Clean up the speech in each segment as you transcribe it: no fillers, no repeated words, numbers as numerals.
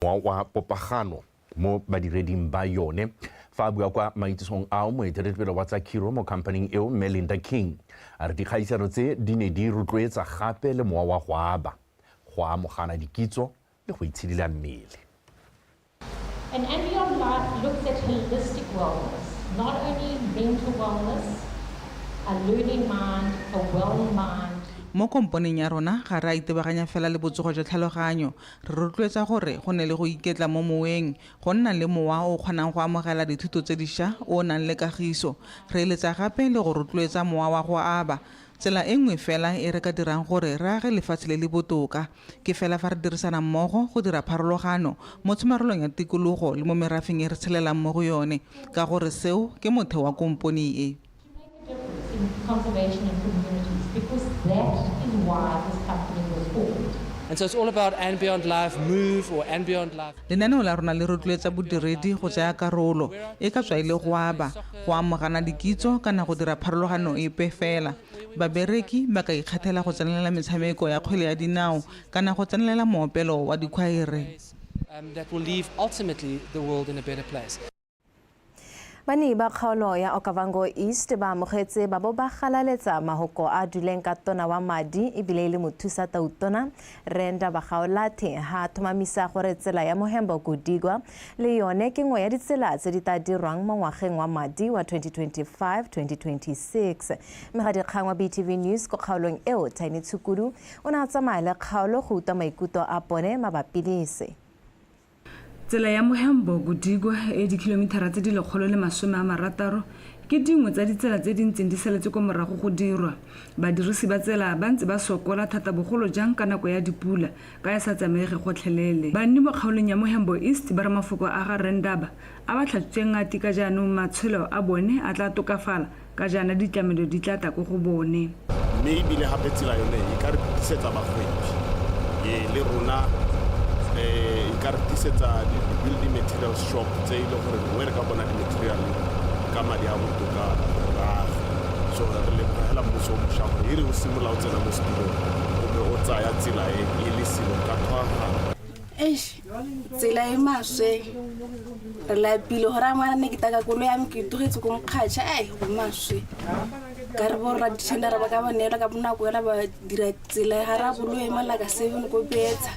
Mowa wa popagano mo badireding ba yone. Fa a bua kwa maitisong ao, moeteledipele wa tsa khiro mo khamphaning eo, Mme Linda King, a re dikgaisano tse di ne di rotloetsa gape le mowa wa go aba, go amogana dikitso le go itshidila mmele. And andBeyond Life looks at holistic wellness, not only mental wellness, a learning mind, a well mind. Mo komponeng ya rona ga re a itebaganya fela le botsogo jwa tlhaloganyo. Re rotloetsa gore go nne le go iketla mo moweng, go nna le mowa o o kgonang go amogela dithuto tse diša, o o nang le kagiso. Re eletsa gape le go rotloetsa mowa wa go aba. Tsela e nngwe fela e re ka dirang gore re age lefatshe le le botoka, ke fela fa re dirisana mmogo go dira pharologano mo tshomarelong ya tikologo le mo merafeng e re tshelelang mo go yone, ka gore seo ke motheo wa kompone e. To make a difference in conservation and communities because that is why this company was formed. And so it's all about andBeyond Life Move or andBeyond Life. Lenaneo la rona le rotloetsa bodiredi go tsaya karolo, e ka tswa e le go aba, go amogana dikitso kana go dira pharologano epe fela. Babereki ba ka ikgethela go tsenelela metshameko ya kgwele ya dinao kana go tsenelela moopelo wa dikhwaere. Um, that will leave ultimately the world in a better place. Banni ba kgaolo ya Okavango East ba amogetse ba bo ba galaletsa mahoko a duleng ka tona wa madi ebile e le mothusa tautona Rre Ndaba Gaolathe ha thomamisa gore tsela ya Mohembo Gudigwa le yone ke nngwe ya ditsela tse di tla dirwang mo ngwageng wa madi wa 2025-2026. Mmegadikgang wa BTV News ko kgaolong eo Tiny Tshukudu o ne a tsamaya le kgaolo go utlwa maikutlo a bone mabapi le se. Tsela ya Mohembo-Gudigwa e e dikhilomithara tse di 160 ke dingwe tsa ditsela tse di ntseng di saletse kwa morago go dirwa. Badirisi ba tsela ba ntse ba sokola thata bogolo jang ka nako ya dipula ka e sa tsamaege gotlhelele. Banni mo kgaolong ya Mohembo East ba re mafoko a ga Rre Ndaba a ba tlhatswitse ngati ka jaanong matshelo a bone a tla tokafala ka jaana ditlamelo di tla tla ko go bone. Mme e bile gape tsela yone e ka re tisetsa bagwebi e le rona e ka re tisetsa di-building materials shop tse e le gore gongwe re ka bona di-material ka madi a botoka gore age. So re leboga hela mmuso o mošwa gore e re o simolola o tsena mo setulong o be o tsaya tsela e e le selo ka tlhoafalo. Eish, tsela e maswe re lapile gore a ngwana ne ke taka koloi ya me ke itogetse ko mokgatšha ai go maswe ka re borra dithendara ba ka ba neelwa ka bonako ela ba dira tsela ga ra bolo emela ka 7 ko betsa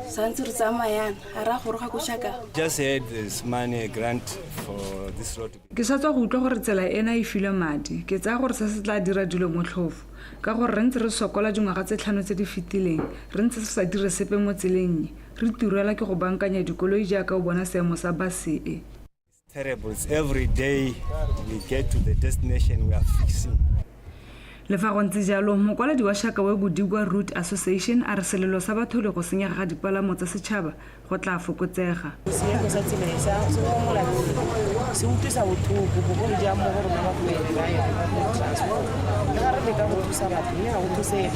santse re tsamayana ga ra goroga ko shaka. Just heard there's money grant for this road. Ke sa tswa go utlwa gore tsela ena e filwe madi. Ke tsaya gore se se tla dira dilo motlhofo. Ka gore re ntse re sokola dingwaga tse tlhano tse di fetileng, re ntse re sa dire sepe mo tseleng e. Re turelwa ke go bankanya dikoloi jaaka o bona seemo sa base e. It's terrible. It's every day we get to the destination we are fixing. Le fa go ntse jalo, mokwaledi wa Shakawe Gudigwa Route Association a re selelo sa batho le go senyega ga dipalamo tsa setšhaba go tla fokotsega. Seemo sa tsela e sa se ngomola pelo, se utlwisa botlhoko bogolo jang mo go rona bagwebi ba yone ba public transport. Le ga re leka go thusa batho mme ga go thusege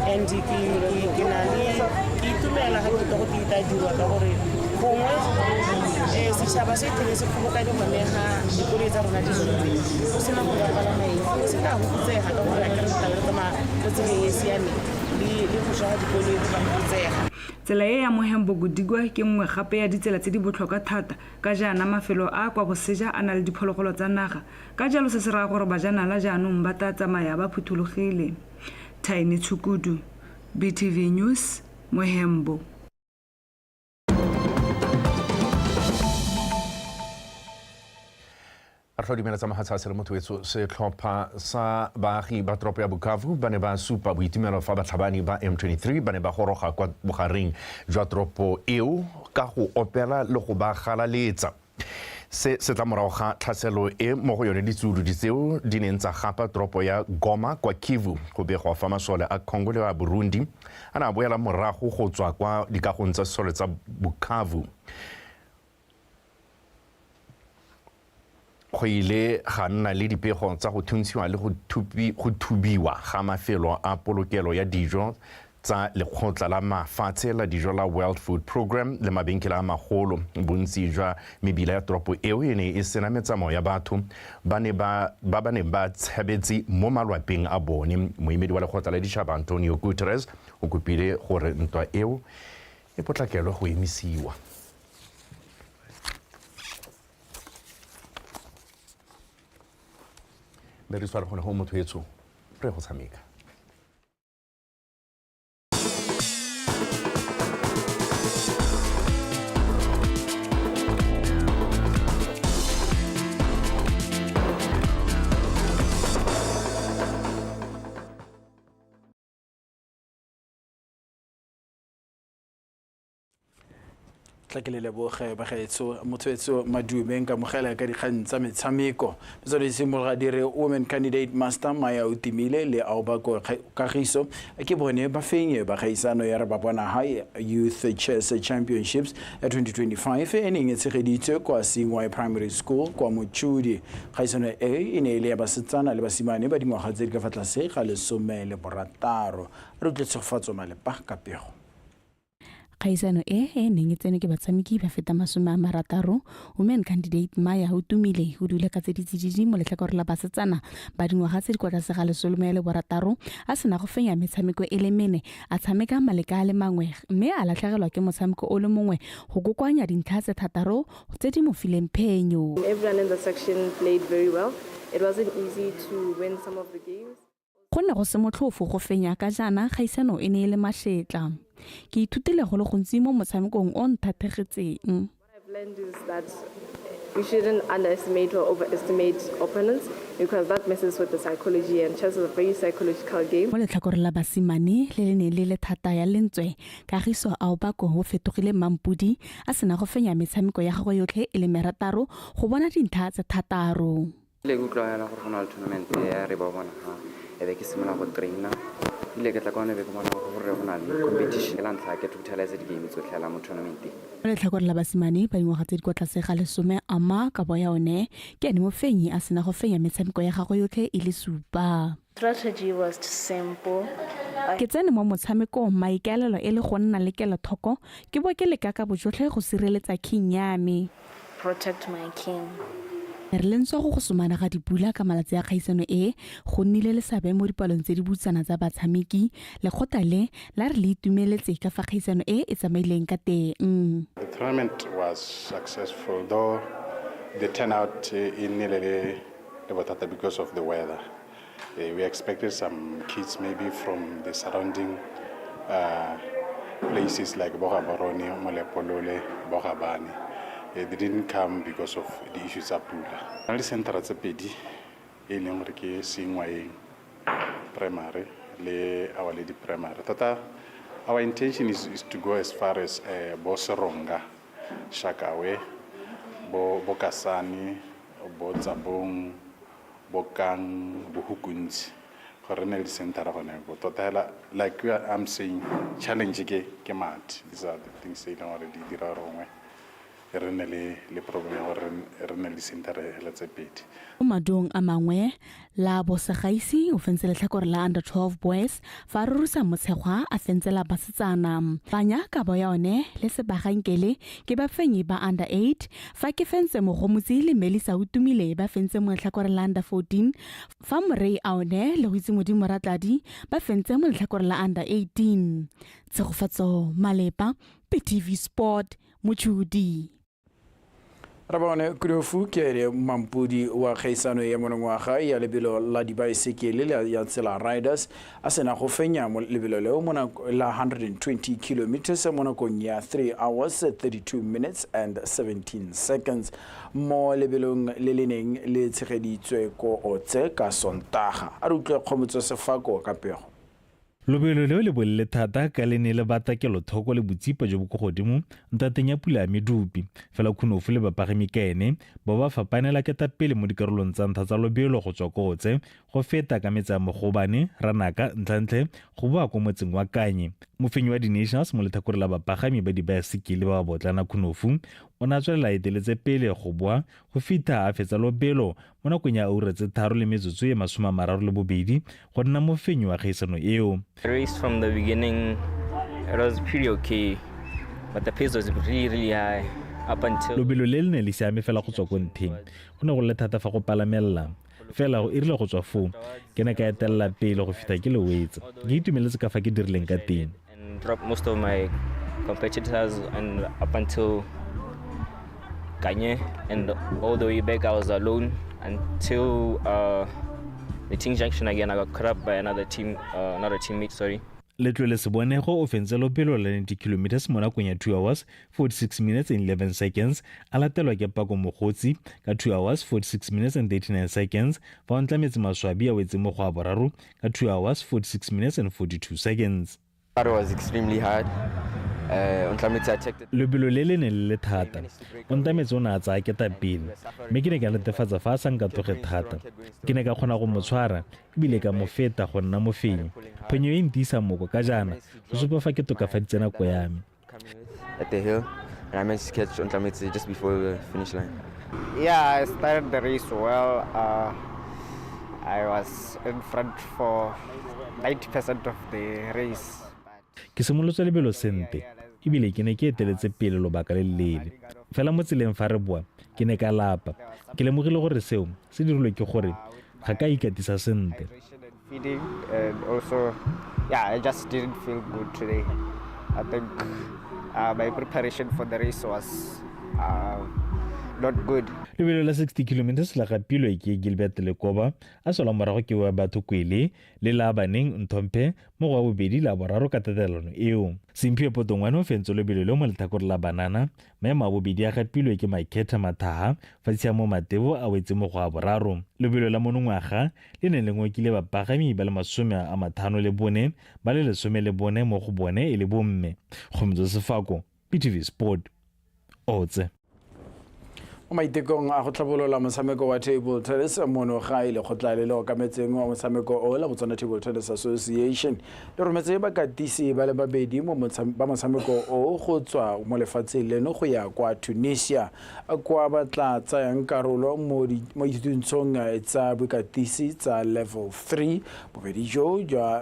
and ke na le ke itumela ga ke utlwa go te e tla dirwa ka gore gongwe um setšhaba se tlhole se kgobokane gone ga dikoloi tsa rona di sule go sena gore ba palama eng gongwe se tla fokotsega ka gore a ke re tlabe re tsamaya mo tseleng e e siameng le go swa ga dikoloi go ka fokotsega. Tsela e ya Mohembo-Gudigwa ke nngwe gape ya ditsela tse di botlhokwa thata ka jaana mafelo a a kwa boseja a na le diphologolo tsa naga, ka jalo se se raya gore bajanala jaanong ba tla tsamaya ba phuthologile. Tiny Tshukudu, BTV News, Mohembo. Re tla dumela tsa mahatshe a se le motho wetso. Setlhopha sa baagi ba toropo ya Bukavu ba ne ba supa boitumelo fa batlhabani ba M23 ba ne ba goroga kwa bogareng jwa toropo eo ka go opela le go ba galaletsa. Se se tla morago ga tlhaselo e mo go yone ditsuolodi tseo di neng tsa gapa toropo ya Goma kwa Kivu. Go begwa fa masole a Congo le a Burundi a ne a boela morago go tswa kwa dikagong tsa sesole tsa Bukavu. Go ile ga nna le dipego tsa go thuntshiwa le go thubiwa ga mafelo a polokelo ya dijo tsa lekgotla la mafatshe la dijo la World Food Programme le mabenkele a magolo. Bontsi jwa mebila ya toropo eo e ne e sena metsamao ya batho ba ne ba ba neng ba tshabetse mo malwapeng a bone. Moemedi wa lekgotla la ditšhaba Antonio Guterres o kopile gore ntwa eo e potlakelwe go emisiwa. Mme re tshware gone go motho etsho re go tshameka. Tla ke le leboge bagaetsho motho madume nka mogela ka dikgang tsa metshameko. Metswalo e simologa di re women candidate master Maya Otimile le Aobako Kagiso ke bone ba fenye ba kgaisano ya re ba bona High Youth Chess Championships ya 2025 e neng e tshegeditswe kwa Sengwai Primary School kwa Mochudi. Kgaisano e e ne e le ya basetsana le basimane ba dingwaga tse di ka fa tlase ga 16. Re utlwe Tshegofatso Malepa ka pego. Kgaisano e e neng e tsenwe ke batshameki ba feta 60, women candidate Maya o tumile o dule ka tse di tsididi mo letlhakore la basetsana ba dingwaga tse di kwa tlase ga 16, a sena go fenya metshameko e le mene, a tshameka maleka a le mangwe mme a latlhegelwa ke motshameko o le mongwe go kokoanya dintlha tse 6 tse di mo fileng phenyo. Everyone in the section played very well. It wasn't easy to win some of the games. Go ne go se motlhofo go fenya ka jaana kgaisano e ne e le mašetla. Ke ithutile go le gontsi mo motshamekong o nthathegetseng. What I've learned is that we shouldn't underestimate or overestimate opponents because that messes with the psychology, and chess is a very psychological game. Mo letlhakoreng la basimane le le neng le le thata ya lentswe, Kagiso Aobako o fetogile mampodi a sena go fenya metshameko ya gagwe yotlhe e le merataro go bona dintlha tse 6. Ile ke utlwa hela gore go na le tournament ya re ba bona ha e be ke simolola go traina, ile ke tla kwana be ke bona gore go na le competition la ntlha ke totalize di-game tsotlhe hela mo tournamenteng. Mo letlhakoreng la basimane ba dingwaga tse di kwa tlase ga 10, ama kabo ya one ke ene mofenyi a sena go fenya metshameko ya gagwe yotlhe e le 7. Strategy was simple. Ke tsene mo motshamekong maikaelelo e le go nna le kelothoko, ke bo ke leka ka bojotlhe go sireletsa king ya me. Protect my king. Re le ntswa go gosomana ga dipula ka malatsi a kgaisano e, go nnile le seabe mo dipalong tse di butsana tsa batshameki, lekgotla le la re le itumeletse ka fa kgaisano e e tsamaileng ka teng. The tournament was successful, though the turnout e nnile le bothata because of the weather. We expected some kids maybe from the surrounding places like Bogaborone, Molepolole, Bogabane. They didn't come because of the issues of pula. Na le center tse pedi e leng gore ke Sengwaeng Primary le Our Lady Primary. Tota our intention is to go as far as bo Seronga, Shakawe, bo Bokasane, bo Tsabong, bo Kang, bo Hukuntsi, gore re nne le di-center gone ko. Tota hela, like I'm saying, challenge ke madi. These are the things tse e leng gore di dira gore gongwe re nne le problem ya gore re nne le di-center hela tse pedi. Mo maduong a mangwe, la Bosegaisi o fentse letlhakore la under 12 boys, fa Rurusa Motshegwa a fentse la basetsana. Banya kabo ya one le Sebagankele ke bafenyi ba under 8, fa ke fentse Mogomotsi le Melissa Utumile ba fentse mo letlhakoreng la under 14, fa Morei a one le go itse Modimo Ratladi ba fentse mo letlhakoreng la under 18. Tshegofatso Malepa, PTV Sport, Mochudi. Rabone Kudofu ke ene mampodi wa kgaisano ya monongwaga ya lebelo la dibaesekele ya Tsela Riders a sena go fenya lebelo leo mo la 120 kilometers mo nakong ya 3 hours 32 minutes and 17 seconds mo lebelong le le neng le tshegeditswe ko Otse ka Sontaga. A re utlwe Kgomotso Sefako ka pego. Lobelo leo le bolele thata ka le ne le batla kelothoko le botsipa jo bo ko godimo ntateng ya pula ya medupi. Fela Khunofu le bapagami ka ene ba ba fapanela ketapele mo dikarolong tsa ntlha tsa lobelo go tswa ko Otse go feta ka metse ya Mogobane, Ranaka, Ntlhantlhe go boa ko motseng wa Kanye. Mofenyi wa di-Nationals mo letlhakore la bapagami ba dibaesekele ba ba botlana Khunofu o ne a tswelela a eteletse pele go boa go fitlha a fetsa lobelo mo nakong ya ura tse 3 le metsotso e 32 go nna mofenyi wa kgaisano eo. The race from the beginning, it was pretty okay, but the pace was really, really high up until Lobelo le le ne le siame fela go tswa ko ntheng. Go ne go le thata fa go palamelela. Fela e rile go tswa foo, ke ne ka etelela pele go fitlha ke le wetsa. Ke itumeletse ka fa ke dirileng ka teng. And drop most of my competitors and up until Kanye, and all the way back I was alone until the team junction again. I got caught up by another team, another teammate, sorry. Letlole Sebonego o fentse lobelo la 90 kilometers mo nakong ya 2 hours 46 minutes and 11 seconds, a latelwa ke Pako Mogotsi ka 2 hours 46 minutes and 39 seconds, fa o Ntlametse Maswabi a wetse mo go a boraro ka 2 hours 46 minutes and 42 seconds. It was extremely hard. Ontlametse attacked it. Lobelo le le ne le le thata. Ontlametse o ne a tsaya ketapele, mme ke ne ka netefatsa fa a sa nkatoge thata. Ke ne ka kgona go mo tshwara ebile ka mo feta go nna mofenyi. Phenyo e ntiisa moko ka jaana go supa fa ke tokafaditse nako ya me. At the hill, and I managed to catch Ontlametse just before the finish line. Yeah, I started the race well. I was in front for 90% of the race. Ke simolotse lebelo sente ebile ke ne ke eteletse pele lobaka le leele. Fela mo tseleng fa re boa, ke ne ka lapa. Ke lemogile gore seo se dirilwe ke gore ga ka ikatisa sentle. Feeding and also, yeah, I just didn't feel good today. I think my preparation for the race was not good. Lebelo la 60 kilometers la gapilwe ke Gilbert Lekoba, a salwa morago ke wa Batho Kwele le la Baneng Nthomphe mo go wa bobedi la boraro ka tatelano eo. Semphiwe Potongwane o fentse lebelo leo mo letlhakore la banana, maemo a bobedi a gapilwe ke Makhetha Mathaha, fa Tshiamo Matebo a wetse mo go a boraro. Lebelo la monongwaga le ne le ngokile bapagami ba le 54, ba le 14 mo go bone e le bomme. Kgomotso Sefako, BTV Sport, Otse. Mo maitekong a go tlhabolola motshameko wa table tennis mono gae, lekgotla le le okametseng wa motshameko o la Botswana Table Tennis Association le rometse bakatisi ba le babedi ba motshameko o go tswa mo lefatsheng leno go ya kwa Tunisia, kwa ba tla tsayang karolo mo dithutuntshong tsa bokatisi tsa level 3. Bobedi jo jwa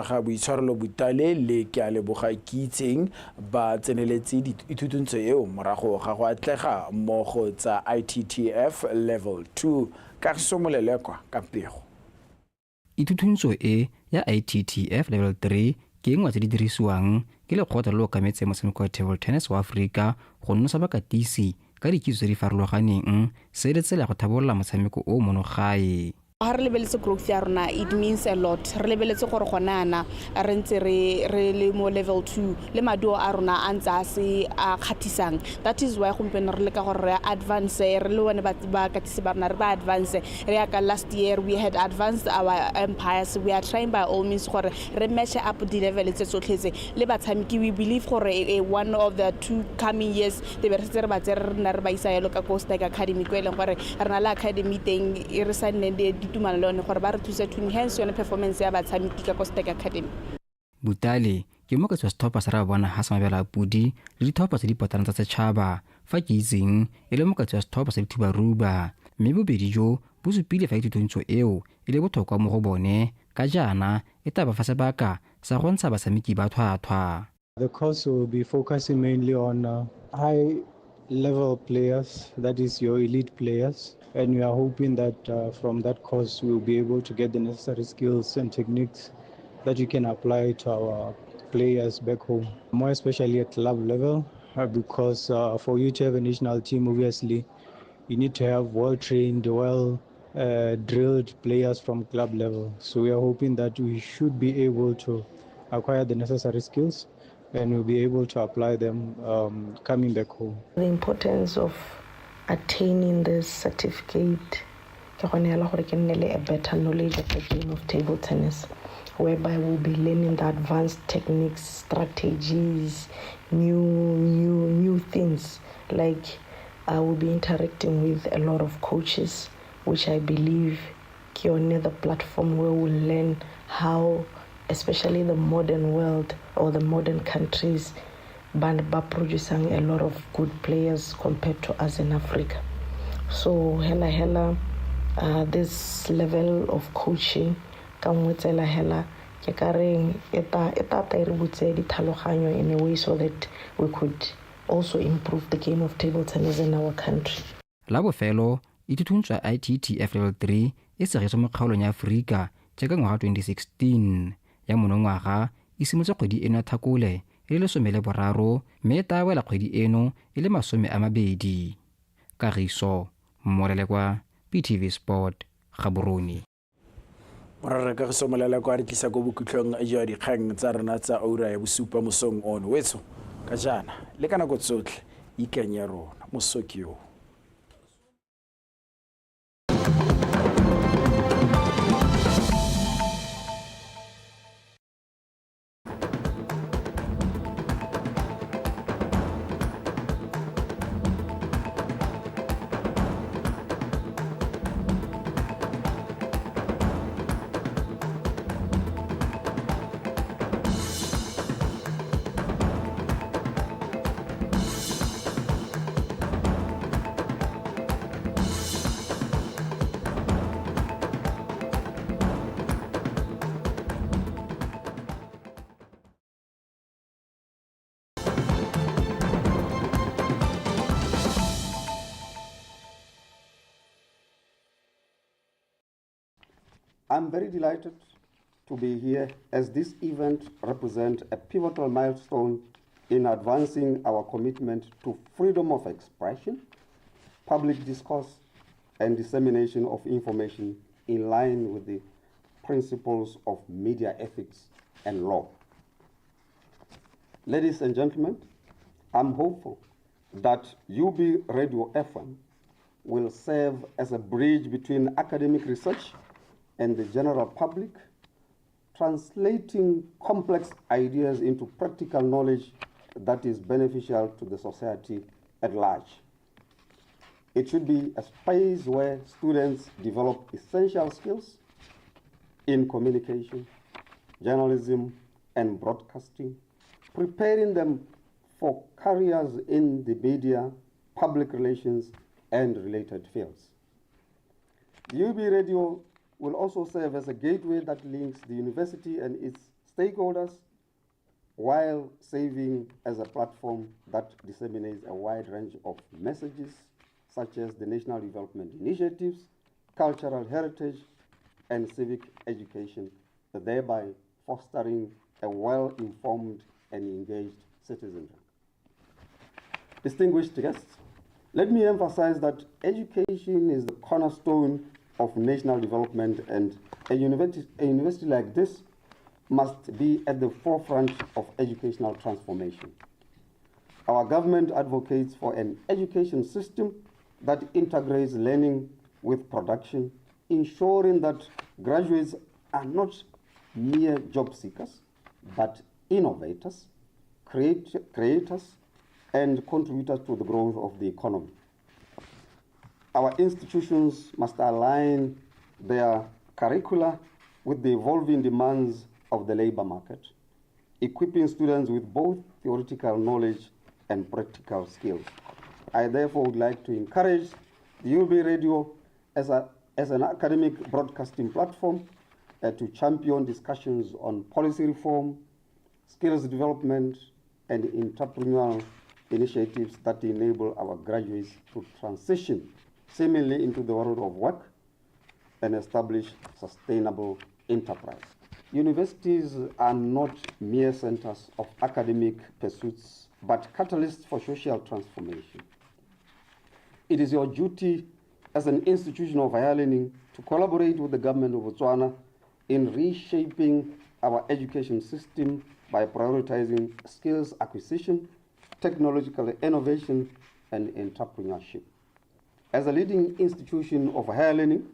ga Boitshwarelo Butale le ke a leboga Keitseng ba tseneletse ithutuntsho eo morago ga go atlega mmogo tsa ITTF level 2. Kagiso Molelekwa ka pego. Ithutuntsho e ya ITTF level 3 ke nngwe tse di dirisiwang ke lekgotla le okametse motshameko wa table tennis wa Aforika go nosa bakatisi ka dikitso tse di farologaneng, se le tsela go tlhabolola motshameko o mono gae. Ha re lebeletse growth ya rona, it means a lot. Re lebeletse gore gona ana re ntse re le mo level 2 le maduo a rona a ntse a se a kgathisang. That is why gompieno re leka gore re advance, re le bone bakatisi ba rona re ba advance. Re ya ka last year we had advanced our empires. We are trying by all means gore re match up di level tse tsotlhe tse le batshameki. We believe gore one of the 2 coming years te be re setse re ba tsere re nna re ba isa yalo ka ko Stag Academy, ko e leng gore re na le academy teng e re sa nneng ditumelo le yone gore ba re thuse to enhance yone performance ya batshameki ka ko Stag Academy. Butale ke mokatsi wa setlhopha sa Re Bona ha sa mabelo a pudi le ditlhopha tse di potlana tsa setšhaba, fa ke itseng e le mokatsi wa setlhopha sa dithubaruba, mme bobedi jo bo supile fa ithutuntsho eo e le botlhokwa mo go bone ka jaana e tla ba fa sebaka sa go ntsha batshameki ba tlhwatlhwa. The course will be focusing mainly on high level players, that is your elite players, and we are hoping that from that course we will be able to get the necessary skills and techniques that you can apply to our players back home, more especially at club level, because for you to have a national team, obviously you need to have well-trained, well-drilled players from club level. So we are hoping that we should be able to acquire the necessary skills and we'll be able to apply them coming back home. The importance of attaining this certificate ke gone hela gore ke nne le a better knowledge of the game of table tennis, whereby we'll be learning the advanced techniques, strategies, new things. Like I will be interacting with a lot of coaches, which I believe ke yone the platform where we'll learn how, especially the modern world or the modern countries, ba producing a lot of good players compared to us in Africa. So hela hela, this level of coaching ka nngwe tsela hela ke ka reng e tla e re butse ditlhaloganyo in a way so that we could also improve the game of table tennis in our country. La bofelo, ithutuntsho ya ITTF level 3 e segetswe mo kgaolong ya Aforika jaaka ngwaga 2016. Ya monongwaga e simolotse kgwedi eno ya Tlhakole e e le 13 mme e tla wela kgwedi eno e le 20. Kagiso Molelekwa, BTV Sport, Gaborone. Morara Kagiso Molelekwa re tlisa ko bokhutlhong jwa dikgang tsa rona tsa oura ya bosupa mosong ono. Wetso ka jaana le ka nako tsotlhe ikanye rona moso ke yo. I'm very delighted to be here as this event represents a pivotal milestone in advancing our commitment to freedom of expression, public discourse, and dissemination of information in line with the principles of media ethics and law. Ladies and gentlemen, I'm hopeful that UB Radio FM will serve as a bridge between academic research and the general public, translating complex ideas into practical knowledge that is beneficial to the society at large. It should be a space where students develop essential skills in communication, journalism, and broadcasting, preparing them for careers in the media, public relations, and related fields. The UB Radio will also serve as a gateway that links the university and its stakeholders while serving as a platform that disseminates a wide range of messages such as the national development initiatives, cultural heritage, and civic education, thereby fostering a well-informed and engaged citizenry. Distinguished guests, let me emphasize that education is the cornerstone of national development, and a university like this must be at the forefront of educational transformation. Our government advocates for an education system that integrates learning with production, ensuring that graduates are not mere job seekers, but innovators, creators, and contributors to the growth of the economy. Our institutions must align their curricula with the evolving demands of the labor market, equipping students with both theoretical knowledge and practical skills. I therefore would like to encourage the UB Radio as an academic broadcasting platform to champion discussions on policy reform, skills development, and entrepreneurial initiatives that enable our graduates to transition seamlessly into the world of work and establish sustainable enterprise. Universities are not mere centers of academic pursuits, but catalysts for social transformation. It is your duty as an institution of higher learning to collaborate with the government of Botswana in reshaping our education system by prioritizing skills acquisition, technological innovation, and entrepreneurship. As a leading institution of higher learning,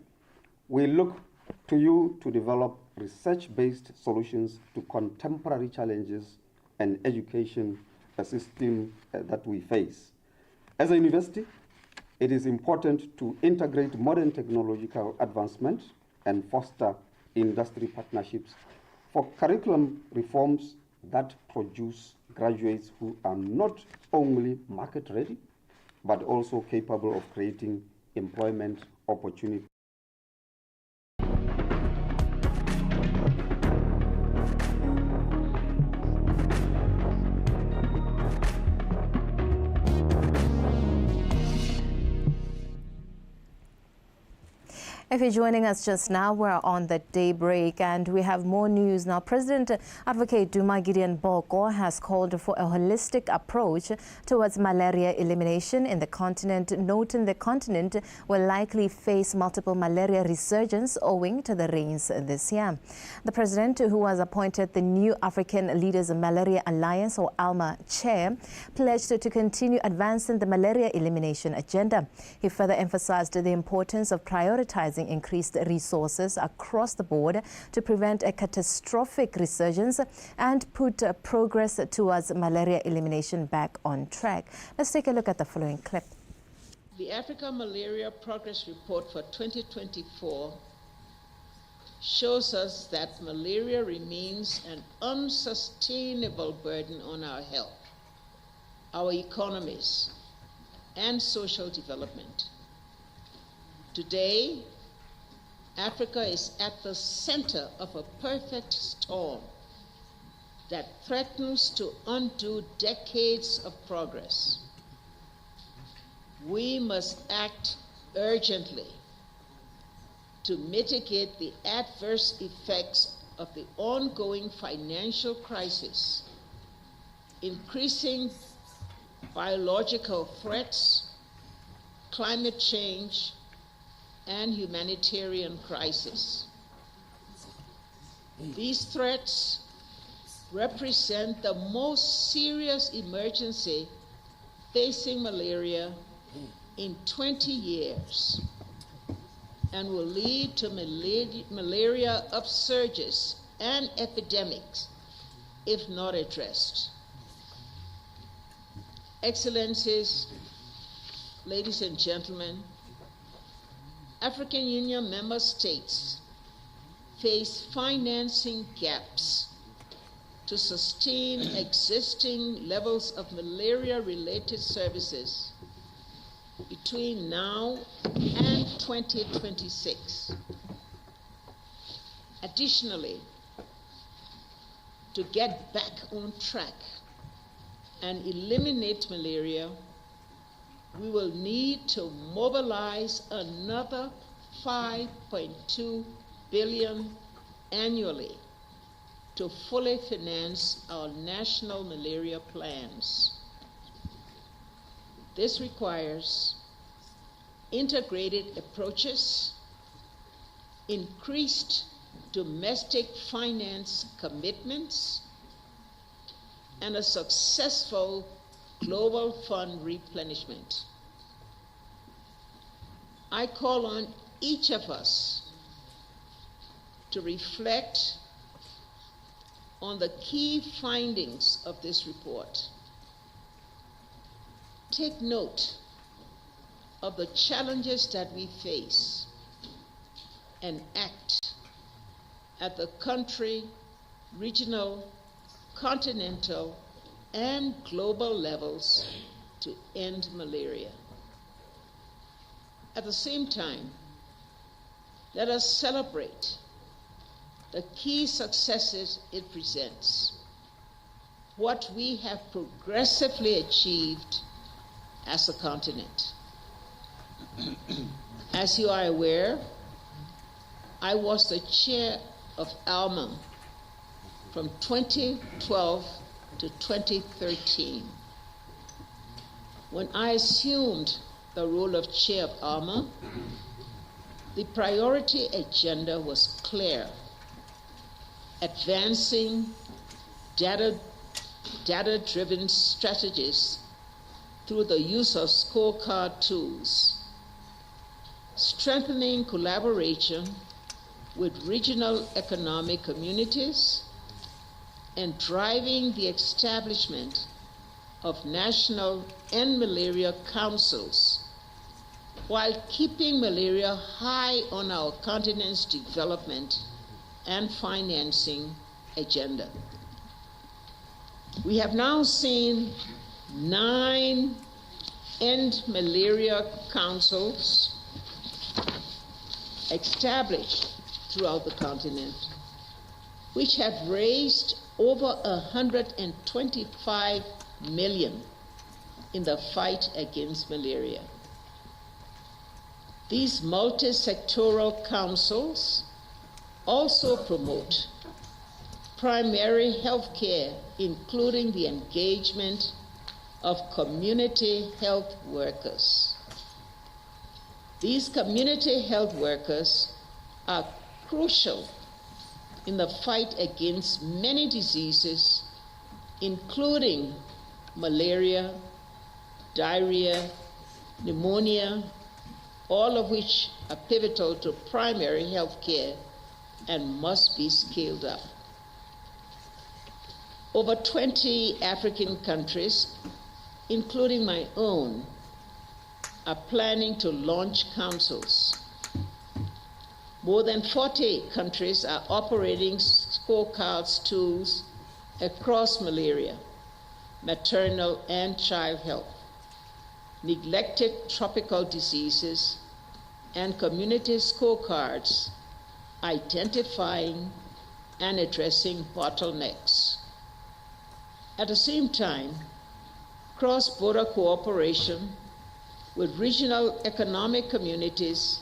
we look to you to develop research-based solutions to contemporary challenges and education system that we face. As a university, it is important to integrate modern technological advancement and foster industry partnerships for curriculum reforms that produce graduates who are not only market ready, but also capable of creating employment opportunities. If you're joining us just now, we're on the daybreak and we have more news now. President Advocate Duma Gideon Boko has called for a holistic approach towards malaria elimination in the continent, noting the continent will likely face multiple malaria resurgence owing to the rains this year. The president, who was appointed the new African Leaders Malaria Alliance, or ALMA chair, pledged to continue advancing the malaria elimination agenda. He further emphasized the importance of prioritizing increased resources across the board to prevent a catastrophic resurgence and put progress towards malaria elimination back on track. Let's take a look at the following clip. The Africa Malaria Progress Report for 2024 shows us that malaria remains an unsustainable burden on our health, our economies, and social development. Today, Africa is at the center of a perfect storm that threatens to undo decades of progress. We must act urgently to mitigate the adverse effects of the ongoing financial crisis, increasing biological threats, climate change, and humanitarian crisis. These threats represent the most serious emergency facing malaria in 20 years and will lead to malaria upsurges and epidemics if not addressed. Excellencies, ladies and gentlemen, African Union member states face financing gaps to sustain existing levels of malaria-related services between now and 2026. Additionally, to get back on track and eliminate malaria, we will need to mobilize another 5.2 billion annually to fully finance our national malaria plans. This requires integrated approaches, increased domestic finance commitments, and a successful global fund replenishment. I call on each of us to reflect on the key findings of this report. Take note of the challenges that we face and act at the country, regional, continental, and global levels to end malaria. At the same time, let us celebrate the key successes it presents, what we have progressively achieved as a continent. As you are aware, I was the chair of ALMA from 2012 to 2013. When I assumed the role of chair of ALMA, the priority agenda was clear: advancing data-driven strategies through the use of scorecard tools, strengthening collaboration with regional economic communities, and driving the establishment of national and malaria councils while keeping malaria high on our continent's development and financing agenda. We have now seen 9 End Malaria Councils established throughout the continent, which have raised over 125 million in the fight against malaria. These multi-sectoral councils also promote primary health care, including the engagement of community health workers. These community health workers are crucial in the fight against many diseases, including malaria, diarrhea, pneumonia, all of which are pivotal to primary health care and must be scaled up. Over 20 African countries, including my own, are planning to launch councils. More than 40 countries are operating scorecards tools across malaria, maternal and child health, neglected tropical diseases, and community scorecards identifying and addressing bottlenecks. At the same time, cross-border cooperation with regional economic communities